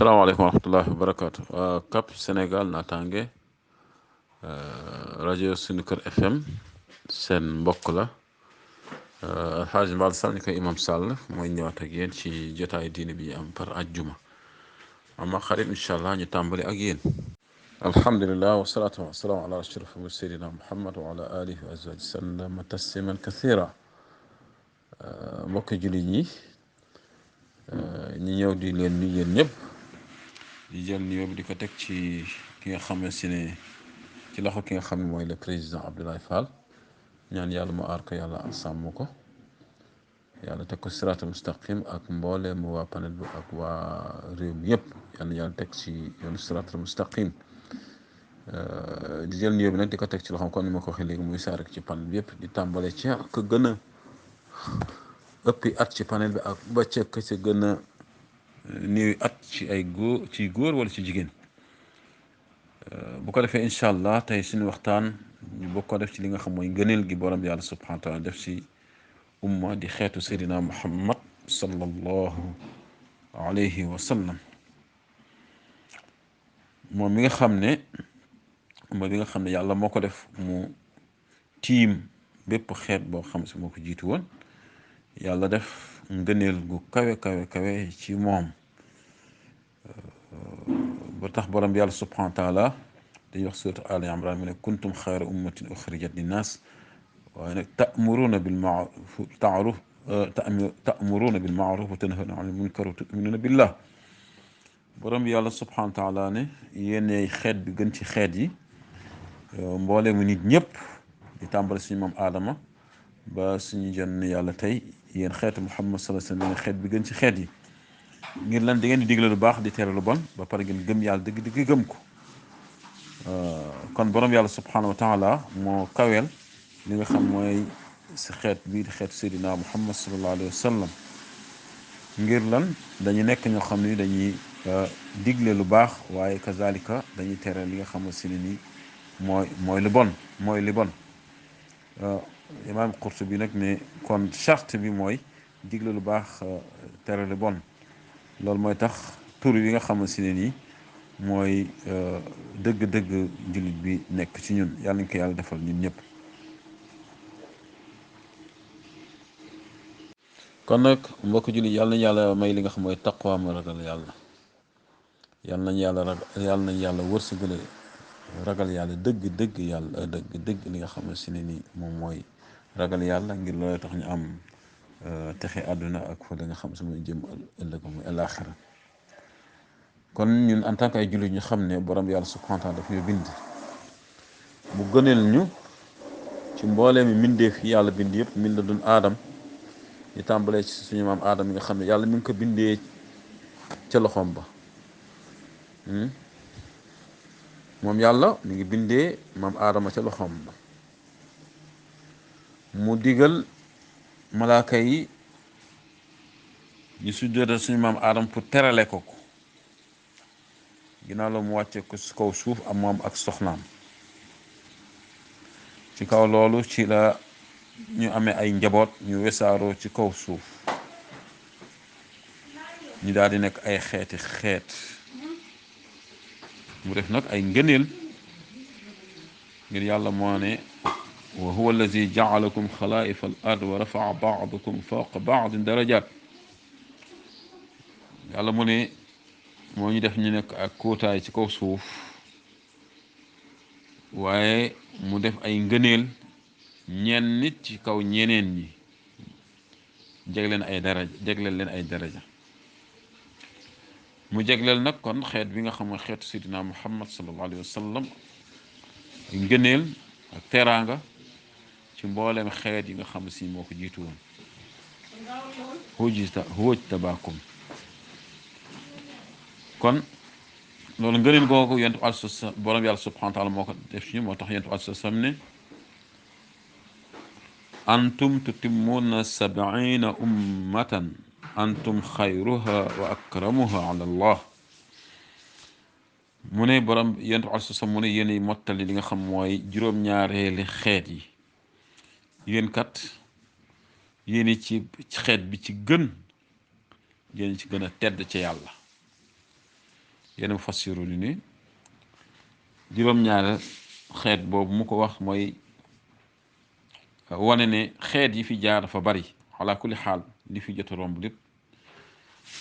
salaamaaleykum wa rahmatullahi wa barakaatu. Cap Sénégal naataange rajo Sunu Kër FM seen mbokk la Alxaaji Mbal Sall ñu koy imam Sall mooy ñëwaat ak yéen ci jotaay diine bi am par ajjuma ama xarit incha allah ñu tàmbali ak yéen. alhamdulilah wasalaatu wasalaamu ala ashraf sayyidina Muhammad wa ala alihi wa azwaji sallama tasliman kathira. mbokki jullit ñi ñi ñëw di leen nuyu yéen ñëpp. di jël nuyoo bi di ko teg ci ki nga xam ne ci loxo ki nga xam ne mooy le président Abdoulaye Fall ñaan yàlla mu aar ko yàlla sàmm ko yàlla teg ko siraatal mustaqim ak mbooleem waa panel bi ak waa réew mi yëpp yàlla teg ci yoonu siraatal mustaqim. di jël nuyoo bi nag di ko teg ci loxoom kon ni ma ko waxee léegi muy saa rek ci panel bi yëpp di tàmbale ci ak gën a ëppi at ci panel bi ak ba ca ka ca gën a néew at ci ay góor wala ci jigéen. bu ko defee incha allah tey suñu waxtaan ñu bokk ko def ci li nga xam mooy ngëneel gi borom yàlla subhanahu wa taala def si umma di xeetu seydina muhammad sallallahu alayhi wa sallam. moom mi nga xam ne yàlla moo ko def mu tiim bépp xeet boo xam si moo ko jiitu woon yàlla def ngëneel gu kawe ci moom ba tax borom yàlla subhanahu wa taala dañuy wax surat Ali Imran mu ne kuntum xayra ummatin uxrijat linnaas waaye nag ta'muruuna bil ma'ruf wa tanhawna anil munkar wa tu'minuuna billah. borom yàlla subhanahu wa taala ne yéenay xeet bi gën ci xeet yi mboole mu nit ñëpp di tàmbali suñu maam Aadama ba suñu jonn yàlla tey yéen xeetu Muhammad sallallahu alayhi wa sallam xeet bi gën ci xeet yi. ngir lan di ngeen di digle lu baax di tere lu bon ba pare ngeen gëm yàlla dëgg gëm ko. kon borom yàlla subhanahu wa taala moo kaweel li nga xam mooy si xeet bii di xeetu seydina muhammad sallallahu alayhi wa sallam. ngir lan dañu nekk ñoo xam ni dañuy digle lu baax waaye kazalika dañuy tere li nga xam ne si ne nii mooy lu bon li bon. imaam Qurtubi nag ne kon charte bi mooy digle lu baax tere lu bon. loolu mooy tax tur yi nga xam si ne nii mooy dëgg-dëgg jullit bi nekk ci ñun yàlla nañ ko yàlla defal ñun ñëpp. kon nag mbokk jullit yàlla nañ yàlla may li nga xam mooy taqwa ma ragal yàlla. yàlla nañ yàlla wërsëgale ragal yàlla dëgg li nga xam si ne nii moom mooy ragal yàlla ngir loolu tax ñu am texe àdduna ak fa la nga xam si mooy jëm ëllëg muy alaaxira. kon ñun en tant que ay jullit ñu xam ne borom yàlla subhanahu wa taala daf ñu bind mu gëneel ñu ci mboolee mi mbindeef yi yàlla bind yëpp min la dun aadam di tàmbalee ci suñu maam aadam yi nga xam ne yàlla mi ngi ko bindee ca loxoom ba. moom yàlla mi ngi bindee maam aadama ca loxoom ba mu digal malaaka yi ñu sujjóotal suñu maam aadama pour terale ko ginnaaw la mu wàcce ko ci kaw suuf am moom ak soxnaam. ci kaw loolu ci la ñu amee ay njaboot ñu wesaaroo ci kaw suuf ñu daal di nekk ay xeet mu def nag ay ngëneel ngir yàlla moo ne wa huwa allazi jaalakum xalaa'ifa al ard wa rafaa baadakum fawqa baadin darajat. yàlla mu ne moo ñu def ñu nekk ak kóotaay ci kaw suuf waaye mu def ay ngëneel ñenn nit ci kaw ñeneen ñi jegleel leen ay daraja mu jegleel nag kon xeet bi nga xam ne xeetu seydina muhammad sallallahu alayhi wa sallam ay ngëneel ak teraanga ci mbooleem xeet yi nga xam si moo ko jiitu woon. hujtabaakum kon loolu ngëneel googu yonent bi borom yàlla subhanahu wa taala moo ko def ci ñu moo tax yonent bi alayhi salaam ne antum tutimmuuna sab'iina ummatan antum xayruha wa akramuha ala allah. mu ne borom yonent bi alayhi salaam mu ne yéen mottali li nga xam mooy juróom-ñaareeli xeet yi yéen kat yéen ci xeet bi ci gën yéen ci gën a tedd ca yàlla. yenn fassiru ni juróom-ñaar xeet boobu mu ko wax mooy wane ne xeet yi fi jaar dafa bari ala kulli xaal li fi jot a romb lépp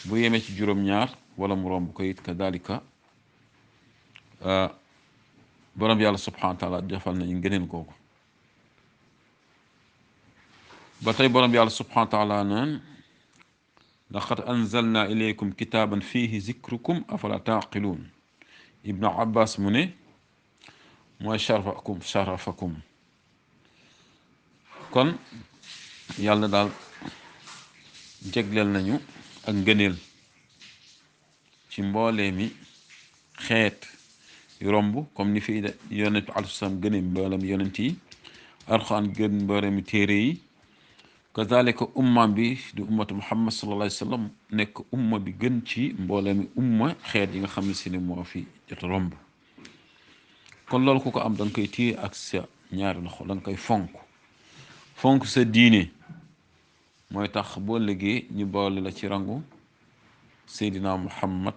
bu yemee ci juróom-ñaar wala mu romb ko it kadalika borom bi yàlla subhanahu wa taala defal nañu ngëneel googu ba tey borom bi yàlla subhanahu wa taala naan laqad anzalna ilaykum kitaban fihi zikrukum afala taqiluun ibnu abbas mu ne mooy sharafakum kon yàlla daal jegleel nañu ak ngëneel ci mboolee mi xeet yu romb comme ni fi yonent bi alayhi salaam gëne mbooleem yonent yi alxuraan gën mbooleem mi téere yi kazalika umma bi di ummatu muhammad sallallahu alayhi wa sallam nekk umma bi gën ci mbooleem mi umma xeet yi nga xam ne si ne moo fi jot romb kon loolu ku ko am danga koy téye ak sa ñaari loxo danga koy fonk sa diine mooy tax boo liggéey ñu boole la ci rangu seydina muhammad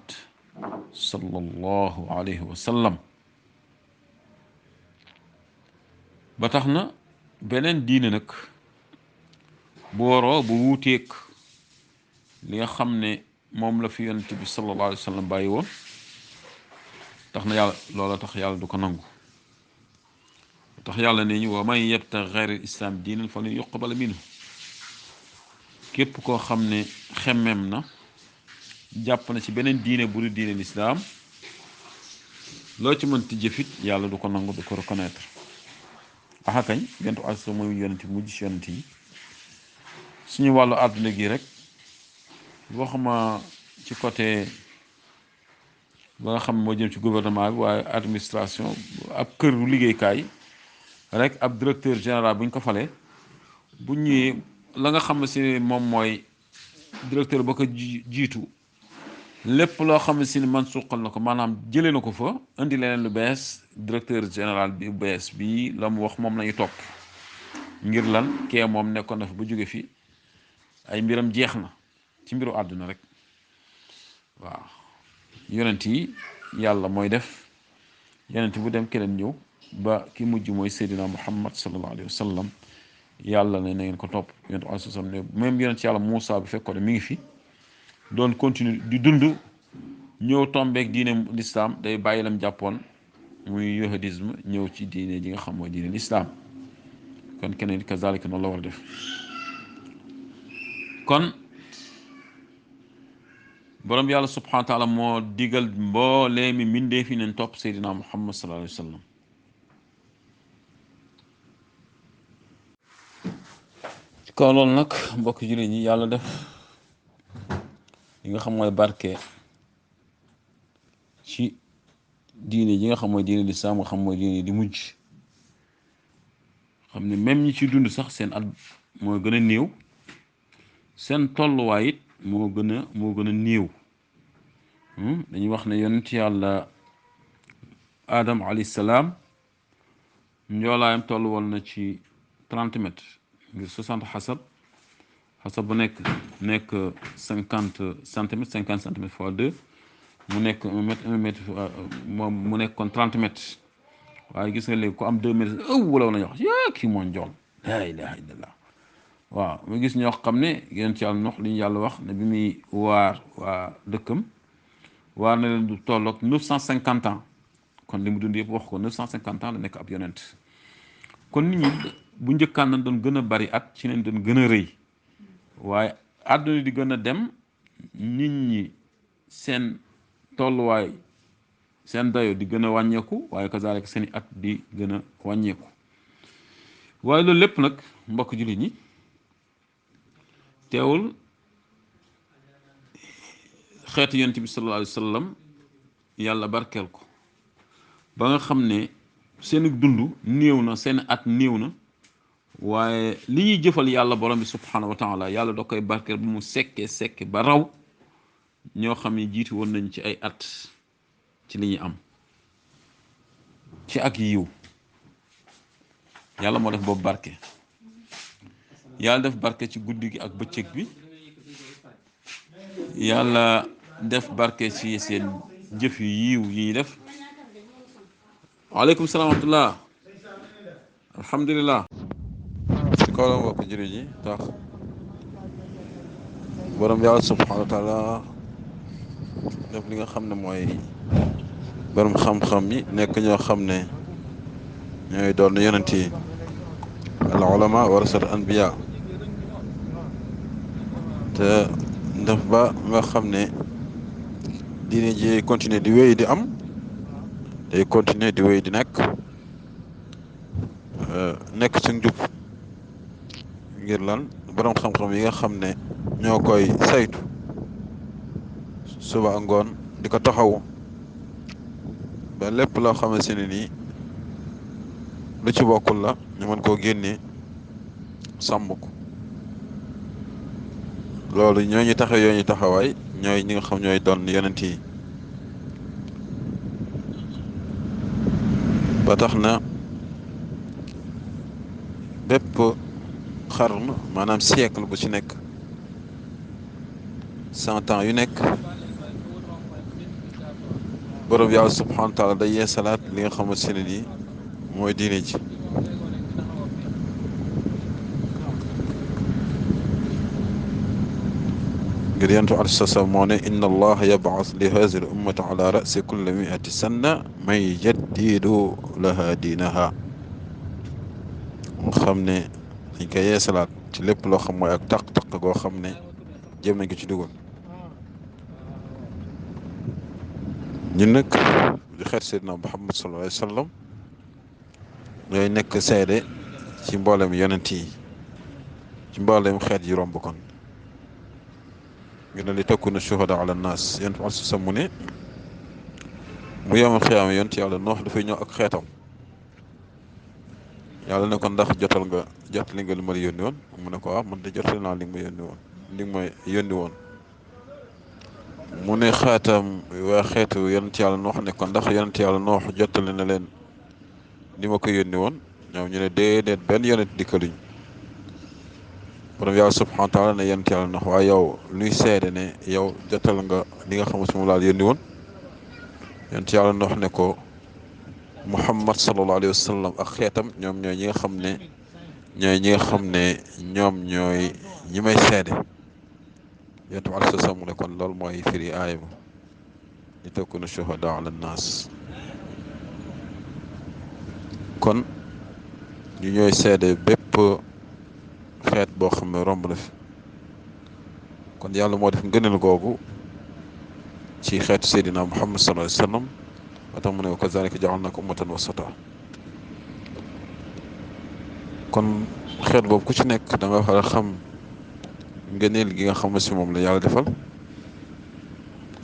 sallallahu alayhi wa sallam ba tax na beneen diine nag bu waroo bu wuuteeg li nga xam ne moom la fi yonent bi sallallahu alayhi wa sallam bàyyi woon tax na yàlla loola tax yàlla du ko nangu tax yàlla ne ñu wa man yabtaghi ghayra al-islam diinan falan yuqbala minhu képp koo xam ne xemmem na jàpp na ci beneen diine bu dul diine lislaam loo ci mënti jëfit yàlla du ko nangu du ko reconnaître axakañ gentu asa mooy yonent mujj ci yonent yi suñu wàllu àdduna gi rek waxuma ci côté ba nga xam moo jëm ci gouvernement bi waaye administration ab këru liggéeykaay rek ab directeur général bu ñu ko falee bu ñëwee la nga xam ne si moom mooy directeur ba ko jiitu lépp loo xam ne si man suqal na ko maanaam jëlee na ko fa indi leneen lu bees directeur général bi bees bi la mu wax moom lañu topp ngir lan kee moom nekkoon na fa ba jóge fi ay mbiram jeex na ci mbiru àdduna rek waaw yonent yi yàlla mooy def yonent bu dem keneen ñëw ba ki mujj mooy seydina muhammad sallallahu alayhi wa sallam yàlla ne na ngeen ko topp yonent alayhi salaam ne même yonent yàlla Muusa bi fekkoon ne mi ngi fi doon continue di dund ñëw tombeek diine l'islam day bàyyi lam jàppoon muy yahudisme ñëw ci diine ji nga xam mooy diine l'islam kon keneen kazalika noonu la war a def kon borom yàlla subhanahu wa taala moo digal mboolee mi mbindee fi nañ topp seydina muhammad sallallahu alayhi wa sallam ci kaw loolu nag mbokk jullit ñi yàlla def li nga xam mooy barke ci diine ji nga xam mooy diine lislaam nga xam mooy diine di mujj xam ne même ñi ci dund sax seen at moo gën a néew seen tolluwaay it moo gën a néew dañuy wax ne yonent yàlla Adam alayhi salaam njoolaayam toll woon na ci 30 mètres ngir 60 xasab bu nekk 50 centimètres 50 centimètres fois 2 mu nekk 1 mètre moom mu nekk kon 30 mètres waaye gis nga léegi ku am 2 mètres wala nañu wax yaa kii moo njool laa ilaha illallah waaw mu gis ñoo xam ne yonent yàlla Nuux li ñu yàlla wax ne bi muy waar waa dëkkam waar na leen du tolloog 950 ans kon li mu dund yëpp wax ko 950 ans la nekk ab yonent kon nit ñi bu njëkkaan na doon gën a bari at ci leen doon gën a rëy waaye àdduna di gën a dem nit ñi seen tolluwaay seen dayo di gën a wàññeeku waaye kazaalika seeni at di gën a wàññeeku waaye loolu lépp nag mbokk jullit ñi teewul xeetu yonent bi sallallahu alayhi wa sallam yàlla barkeel ko ba nga xam ne seen dund néew na seen at néew na waaye li ñuy jëfal yàlla borom bi subhanahu wa taala yàlla da koy barkeel bu mu sekke ba raw ñoo xam ne jiitu woon nañ ci ay at ci li ñuy am ci ak yiw yàlla moo def boobu barke yàlla def barke ci guddi gi ak bëccëg bi yàlla def barke ci seen jëf yu yiiw yi ñuy def. waaleykum salaam wa rahmatullah. alhamdulilah. ci kaw la mbokk jëri ji tax borom yàlla subhanahu wa taala def li nga xam ne mooy borom xam-xam yi nekk ñoo xam ne ñooy doon yonent yi al ulama warasat anbiya te def ba nga xam ne diine ji continuer di wéy di am day continuer di wéy di nekk ci njub ngir lan borom xam-xam yi nga xam ne ñoo koy saytu suba ngoon di ko taxaw ba lépp loo xamante ne nii lu ci bokkul la ñu mën koo génnee sàmm ko loolu ñooñu taxaw yooñu taxawaay ñooy ñi nga xam ñooy doon yonent yi ba tax na bépp xarnu maanaam siècle bu ci nekk 100 ans yu nekk borom yàlla subhanahu wa taala day yeesalaat li nga xamante ne nii mooy diine ji ngir yentu alayhi salaam moo ne inna allaha yab'ath li haadihi al ummati ala ra'si kulli mi'ati sanna man yujaddidu laha diinaha nga xam ne dañ koy yeesalaat ci lépp loo xam mooy ak taq-taq goo xam ne jëm nañ ko ci dugal ñun nag di xeet Seydina Muhammad sallallahu alayhi wa sallam ñooy nekk seede ci mboolem yonent yi ci mboolem xeet yi romb kon ngir ne li takuna shuhada ala nnaas yonent bi sa mu ne mu yawmal xiyaama yonent yàlla Noox dafay ñëw ak xeetam yàlla ne ko ndax jotali nga li ma la yónni woon mu ne ko waaw man de jotali naa li nga ma yónni woon mu ne xaatam waa xeetu yonent yàlla Noox ne ko ndax yonent yàlla Noox jotali na leen ni ma ko yónni woon ñoom ñu ne déedéet benn yonent dikkaluñ borom yàlla subhanahu wa taala ne yonent yàlla Noox waaye yow luy seede ne yow jotal nga li nga xamante moom laal yónni woon yonent yàlla Noox ne ko Muhammad sallallahu alayhi wa sallam ak xeetam ñoom ñooy ñi nga xam ne ñooy ñi may seede yonent bi alayhi salaam mu ne kon loolu mooy firi aaya ba li takuna shuhada ala nnaas kon ñu ñooy seede bépp xeet boo xam ne romb na fi kon yàlla moo def ngëneel googu ci xeetu Seydina Muhammad sallallahu alayhi wa sallam ba tax mu ne wa kazaalika ja'alnaaka ummatan wasata kon xeet boobu ku ci nekk da nga war a xam ngëneel gi nga xam ne si moom la yàlla defal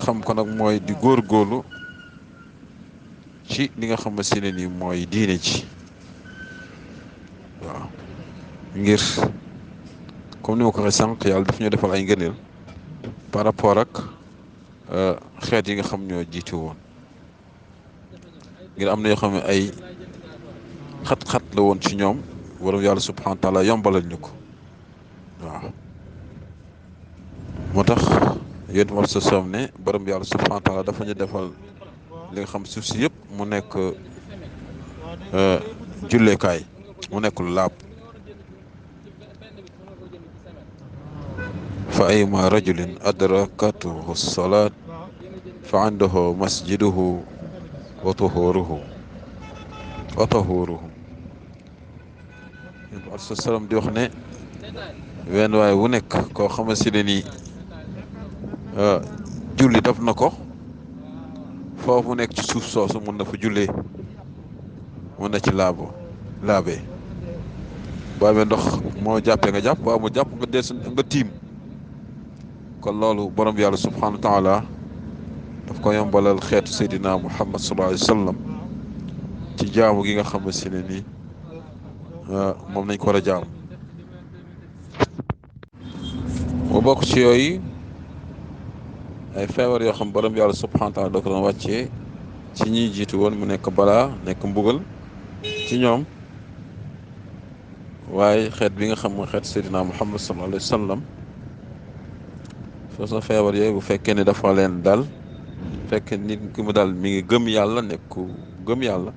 xam ko nag mooy di góorgóorlu ci li nga xam ne si ne nii mooy diine ji waaw ngir comme ni ma ko waxee sànq yàlla daf ñu defal ay ngëneel par rapport ak xeet yi nga xam ñoo jiitu woon ngir am na yoo xam ne ay xat-xat la woon ci ñoom borom yàlla subhanahu wa taala yombalal ñu ko waaw moo tax yéen war sa soom ne borom yàlla subhanahu wa taala dafa ñu defal li nga xam suuf si yëpp mu nekk julleekaay mu nekk lu laab fa ayma rajulin adrakatuhu salaat fa indahu masjiduhu wa tahuruhu yéen war sa soom di wax ne wenn waaye wu nekk koo xamante ne nii julli daf na ko foofu mu nekk ci suuf soosu mun na fa jullee mun na ci laabee boo amee ndox moo jàppee nga jàpp boo amul jàpp nga tiim kon loolu borom bi yàlla subhanahu wa taala daf ko yombalal xeetu Seydina Muhammad sallallahu alayhi wa sallam ci jaamu gi nga xam si ne nii moom nañ ko war a jaam mu bokk ci yooyu ay feebar yoo xam borom yàlla subhanahu wa taala da ko doon wàccee ci ñi jiitu woon mu nekk balaa nekk mbugal ci ñoom waaye xeet bi nga xam mooy xeet Seydina Muhammad sallallahu alayhi wa sallam soo feebar yooyu bu fekkee ne dafa leen dal fekk nit ki mu dal mi ngi gëm yàlla nekk ku gëm yàlla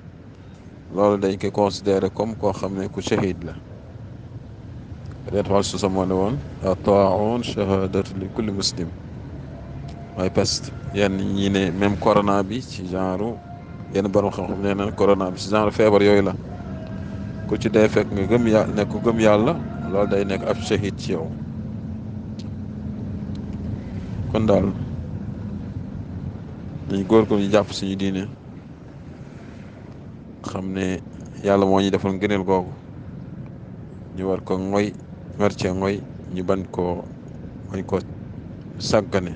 loolu dañ koy considéré comme koo xam ne ku shahid la yonent bi su moo ne woon at-taa'uun shahaadatu li kulli muslim mooy peste yenn ñi ne même corona bi ci genre yenn borom xam-xam nee na corona bi ci genre feebar yooyu la ku ci dee fekk nga gëm yàlla nekk ku gëm yàlla loolu day nekk ab shahid ci yow kon daal dañ góorgóorlu ñu jàpp suñu diine xam ne yàlla moo ñu defal ngëneel googu ñu war ko ngoy war cee ngoy ñu bañ ko sàggane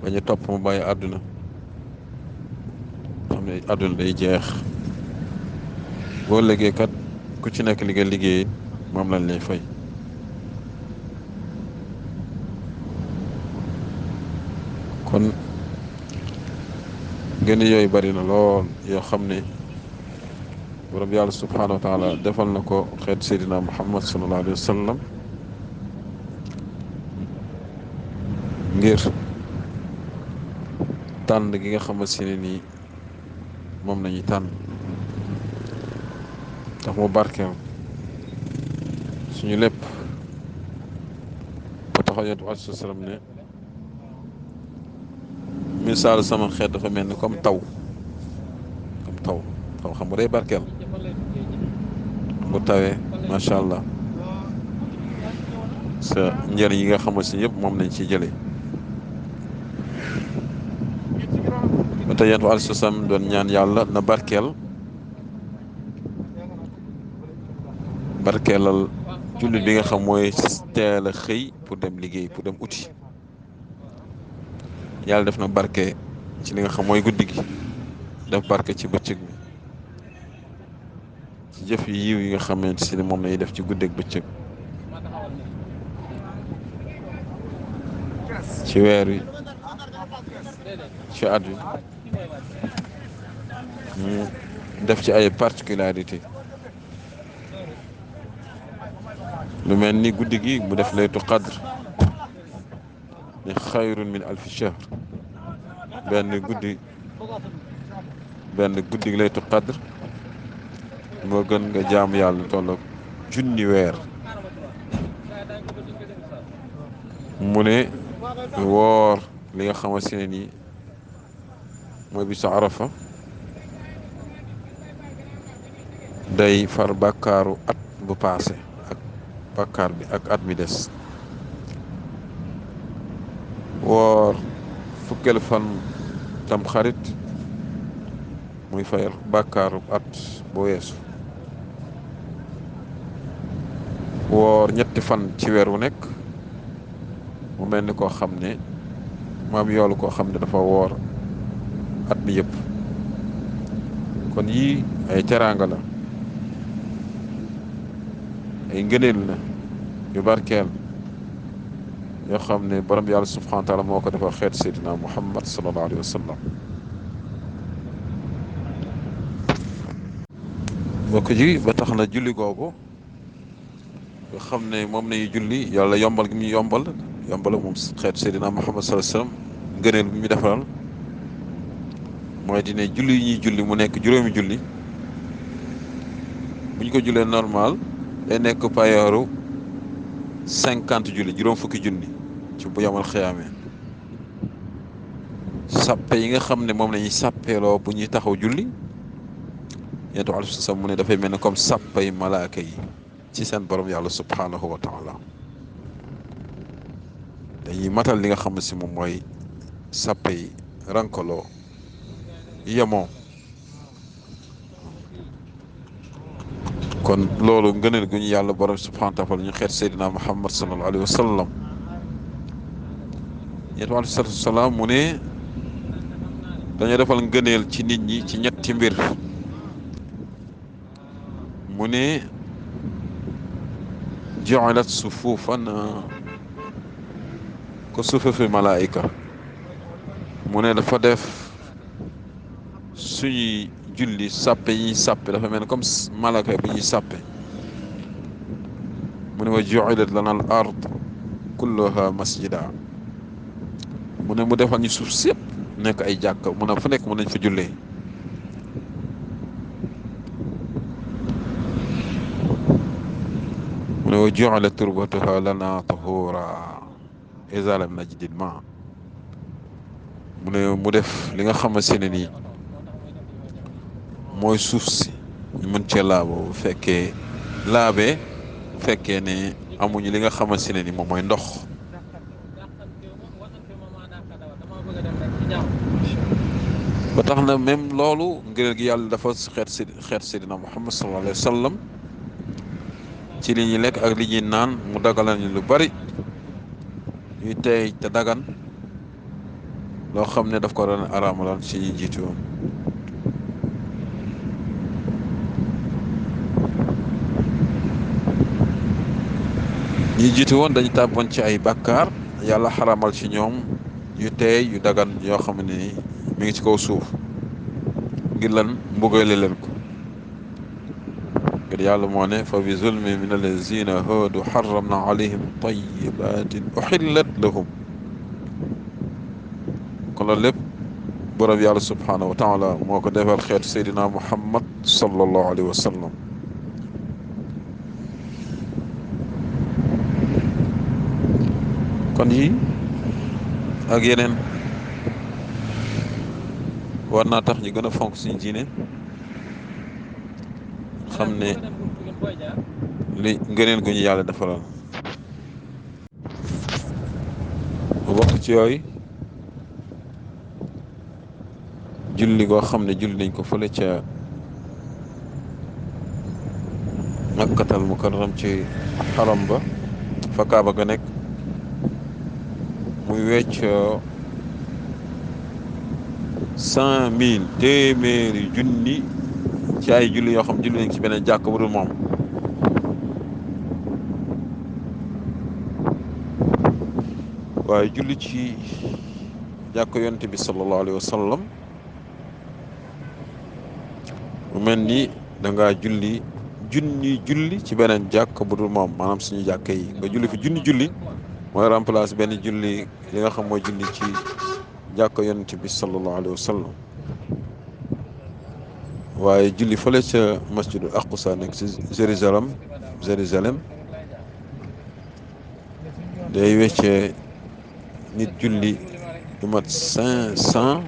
bañ a topp mu bàyyi àdduna xam ne àdduna day jeex boo liggéey kat ku ci nekk li nga liggéey moom lañ lay fay kon gën yooyu bari na lool yoo xam ne borom yàlla subhanahu wa taala defal na ko xeet seydina muhammad sallallahu alayhi wa sallam ngir tànn gi nga xamante ne nii moom nañuy tànn tax mu barkeel suñu lépp ba taxaw yonent bi alayhi salaam ne misaal sama xeet dafa mel ni comme taw xam nga day barkeel bu tawee macha allah sa njëriñ yi nga xamante ni yëpp moom lañ ciy jëlee ba tey yonent bi alayhi salaam doon ñaan yàlla na barkeelal jullit bi nga xam mooy teel a xëy pour dem liggéey pour dem uti yàlla def na barke ci li nga xam mooy guddi gi def barke ci bëccëg bi ci jëf yu yiw yi nga xamante si ne moom lay def ci guddeeg bëccëg ci weer wi ci at wi mu def ci ay particularité lu mel ni guddi gi mu def laytu qadr ni xayrun min alfi shahr benn guddi laytu qadr moo gën nga jaamu yàlla tolloog junni weer mu ne woor li nga xamante ne nii mooy bisu arafa day far bàkkaaru at bu paase ak bàkkaar bi ak at mi des woor fukkeelu fan tam xarit muy fayal bàkkaaru at bu weesu woor ñetti fan ci weer wu nekk mu mel ni koo xam ne maam yoolu koo xam ne dafa woor at mi yëpp kon yii ay teraanga la ay ngëneel la yu barkeel yoo xam ne borom yàlla subhanahu wa taala moo ko defal xeet seydina muhammad sallallahu alayhi wa sallam bokk ji ba tax na julli googu nga xam ne moom nañu julli yàlla yombal gi mu yombal moom xeet seydina muhammad sallallahu alayhi wa sallam ngëneel bi mu defaral mooy dine julli yi ñuy julli mu nekk juróomi julli bu ñu ko jullee normal day nekk payooru 50 julli juróom fukki junni ci bu yamal xiyaamee sàppe yi nga xam ne moom la ñuy sàppeeloo bu ñuy taxaw julli yonent bi alayhi salaam mu ne dafay mel ne comme sàppay malaaka yi ci seen borom yàlla subhanahu wa taala dañuy matal li nga xam ne si moom mooy sàppe yi rankaloo yemoo kon loolu ngëneel gu ñu yàlla borom subhanahu wa taala ñu xeet seydina muhammad sallallahu alayhi wa sallam yonent bi alayhi salaatu wa salaam mu ne dañoo defal ngëneel ci nit ñi ci ñetti mbir mu ne ju'ilat sufufan ko sufufi malaayika mu ne dafa def suñuy julli sàppe yi sàppe dafa mel ne comme malaka bu ñuy sàppe mu ne wa ju'ilat lana al ard kulluha masjida mu ne mu defal ñu suuf sépp nekk ay jàkka mun a fu nekk mën nañ fa jullee. mu ne wa ju'ila turbatuha lana tahura iza lam najidil ma. mu ne mu def li nga xamante ne nii mooy suuf si ñu mën cee laaboo bu fekkee laabee bu fekkee ne amuñu li nga xamante ne ni moom mooy ndox. ba tax na même loolu ngir gi yàlla dafa xeet Seydina Muhammad sallallahu alayhi wa sallam ci li ñuy lekk ak li ñuy naan mu dagalal ñu lu bari ñuy tey te dagan loo xam ne daf ko doon araamaloon ci ñi jiitu woon. ñi jiitu woon dañu tàbboon ci ay bàkkaar yàlla xaramal ci ñoom yu teey yu dagan yoo xam ne ni mi ngi ci kaw suuf ngir lan mbugale leen ko. ngir yàlla moo ne fa bi zulmi min allazina haadu xaramna alayhim tayibatin uxillat lahum. kon loolu lépp borom yàlla subhanahu wa taala moo ko defal xeetu Seydina Muhammad sallallahu alayhi wa sallam. kon yi ak yeneen war naa tax ñu gën a fonk suñu diine xam ne li ngëneel gu ñu yàlla defaral. bokk ci yooyu julli goo xam ne julli nañ ko fële ca Makkatal Mukarram ci xaram ba fa Kaaba ga nekk muy wecc 100,000 téeméeri junni ci ay julli yoo xam julli nañ ci beneen jàkk bu dul moom. waaye julli ci jàkk yonent bi sallallahu alayhi wa sallam mu mel ni dangaa julli junni julli ci beneen jàkk bu dul moom maanaam suñu jàkk yi nga julli fi junni julli mooy remplace benn julli li nga xam mooy julli ci jàkk yonent bi sallallahu alayhi wa sallam. waaye julli fële ca masjidul aqsa nekk ci Jérusalem day weccee nit julli du mat 500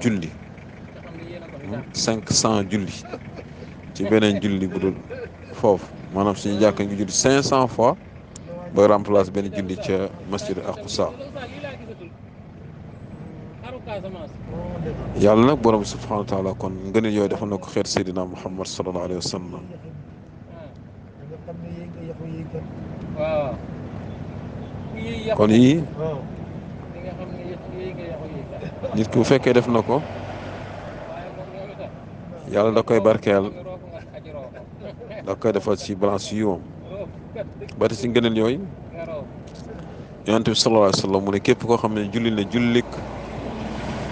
julli 500 julli ci beneen julli bu dul foofu maanaam suñu jàkk ngi julli 500 fois ba remplace benn julli ca masjidul aqsa. yàlla nag borom subhanahu wa taala kon ngëneel yooyu defal na ko xeet Seydina Muhammad sallallahu alayhi wa sallam. kon yii nit ki bu fekkee def na ko yàlla da koy barkeel da koy defal ci balance yu moom ba te ci ngëneel yooyu yonent bi sallallahu alayhi wa sallam mu ne képp koo xam ne julli na jullik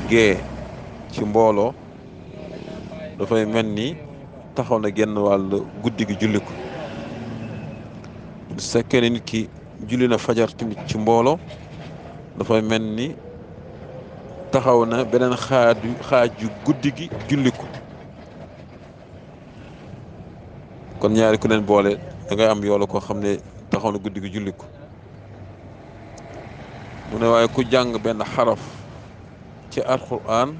gee ci mbooloo dafay mel ni taxaw na genn wàll guddi gi julli ko. su fekkee ne nit ki julli na fajar tamit ci mbooloo dafay mel ni taxaw na beneen xaaju guddi gi julli ko. kon ñaari ku leen boole da ngay am yoolu koo xam ne taxaw na guddi gi julli ko. mu ne waaye ku jàng benn xaraf ci alquran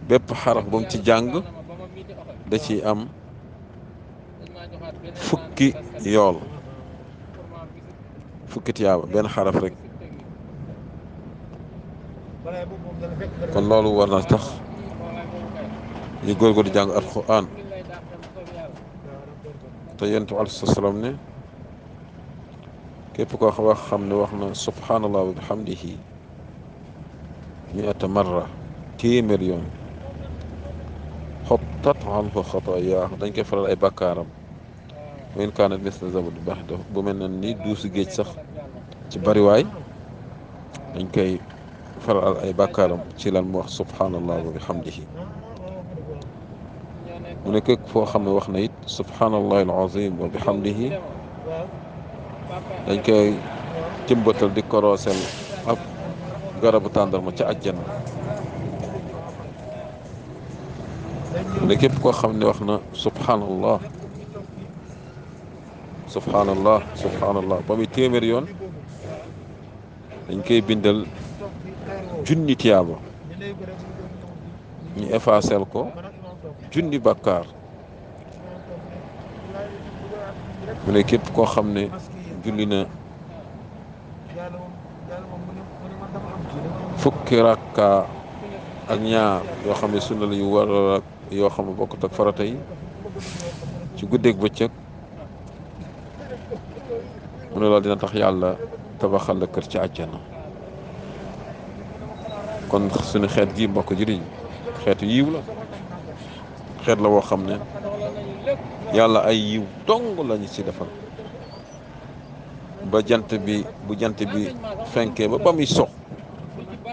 bépp xaraf ba mu ci jàng da ci am fukki yool fukki tiyaaba benn xaraf rek. kon loolu war na tax ñu góorgóorlu di jàng alquran te yonent bi alayhi salaam ne képp koo xam ne wax na subhanallah wa bihamdihi mi'ata marra téeméer yoon xottat anhu xataayaa dañ koy faral ay bakkaaram wa in kaanat misla zabadi bahri bu mel ne ni duusi géej sax ci bariwaay dañ koy faral ay bakkaaram ci lan mu wax subhanallah wa bihamdihi. mu ne képp foo xam ne wax na it subhanallahi al-azim wa bihamdihi dañ koy jëmbatal di korosel ab garabu tàndarma ca àjjana ne képp koo xam ne wax na subhanallah subhanallah subhanallah ba muy téeméer yoon dañ koy bindal junni tiyaaba ñu effacel ko junni bàkkaar mu ne képp koo xam ne julli na fukki rakka ak ñaar yoo xam ne sunna la yu war ak yoo xam ne bokkut ak farata yi ci guddeeg bëccëg mu ne loolu dina tax yàlla tabaxal la kër ci àjjana kon suñu xeet gi mbokk jëriñ xeetu yiw la xeet la woo xam ne yàlla ay yiw dong lañu ci defal ba jant bi bu jant bi fenkee ba muy sox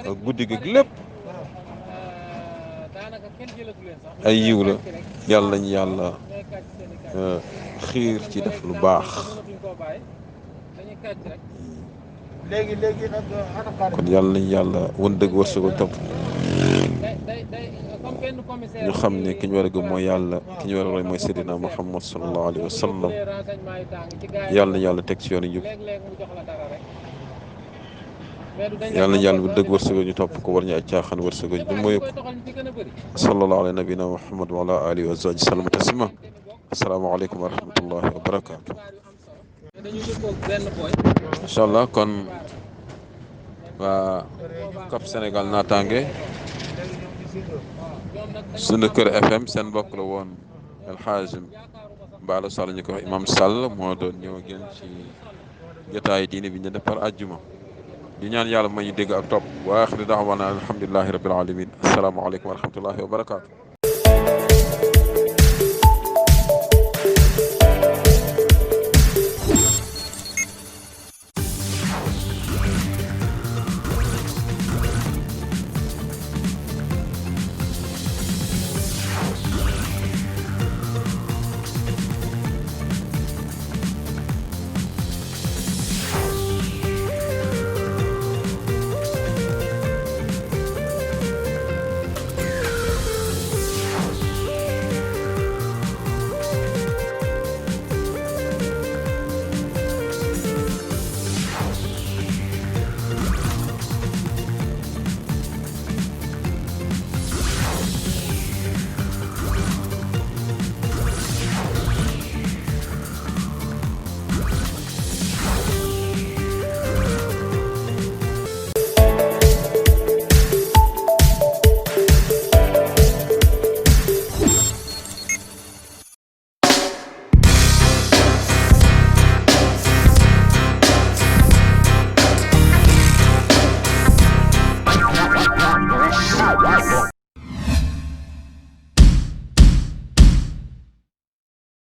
ak guddi gi lépp ay yiw la yàlla lañu yàlla xiir ci def lu baax kon yàlla nañ yàlla wan dëgg wërsëgal topp ñu xam ne ki ñu war a gëm mooy yàlla ki ñu war a roy mooy Seydina Muhammad sallallahu alayhi wa sallam yàlla nañ yàlla teg ci yoonu njub yàlla nañ yàlla bu dëgg wërsëgal ñu topp ko war ñu ay caaxaan wërsëgal ñu mooy ko sallallahu ala nabina Muhammad wa ala alihi wa sahbihi sallam taslima assalaamu aleykum wa rahmatullahi wa barakaatu. incha allah kon waa Cap Sénégal naataange sunu kër FM seen mbokk la woon El Hadj Mballo Sall ñu ko wax Imam Sall moo doon ñëw ak yéen ci jotaay diine bi ñu def par àjjuma di ñaan yàlla ma ñu dégg ak topp wa aaxiru da'waana alhamdulillahi rabbil alamin assalaamu aleykum wa rahmatullahi wa barakaatu.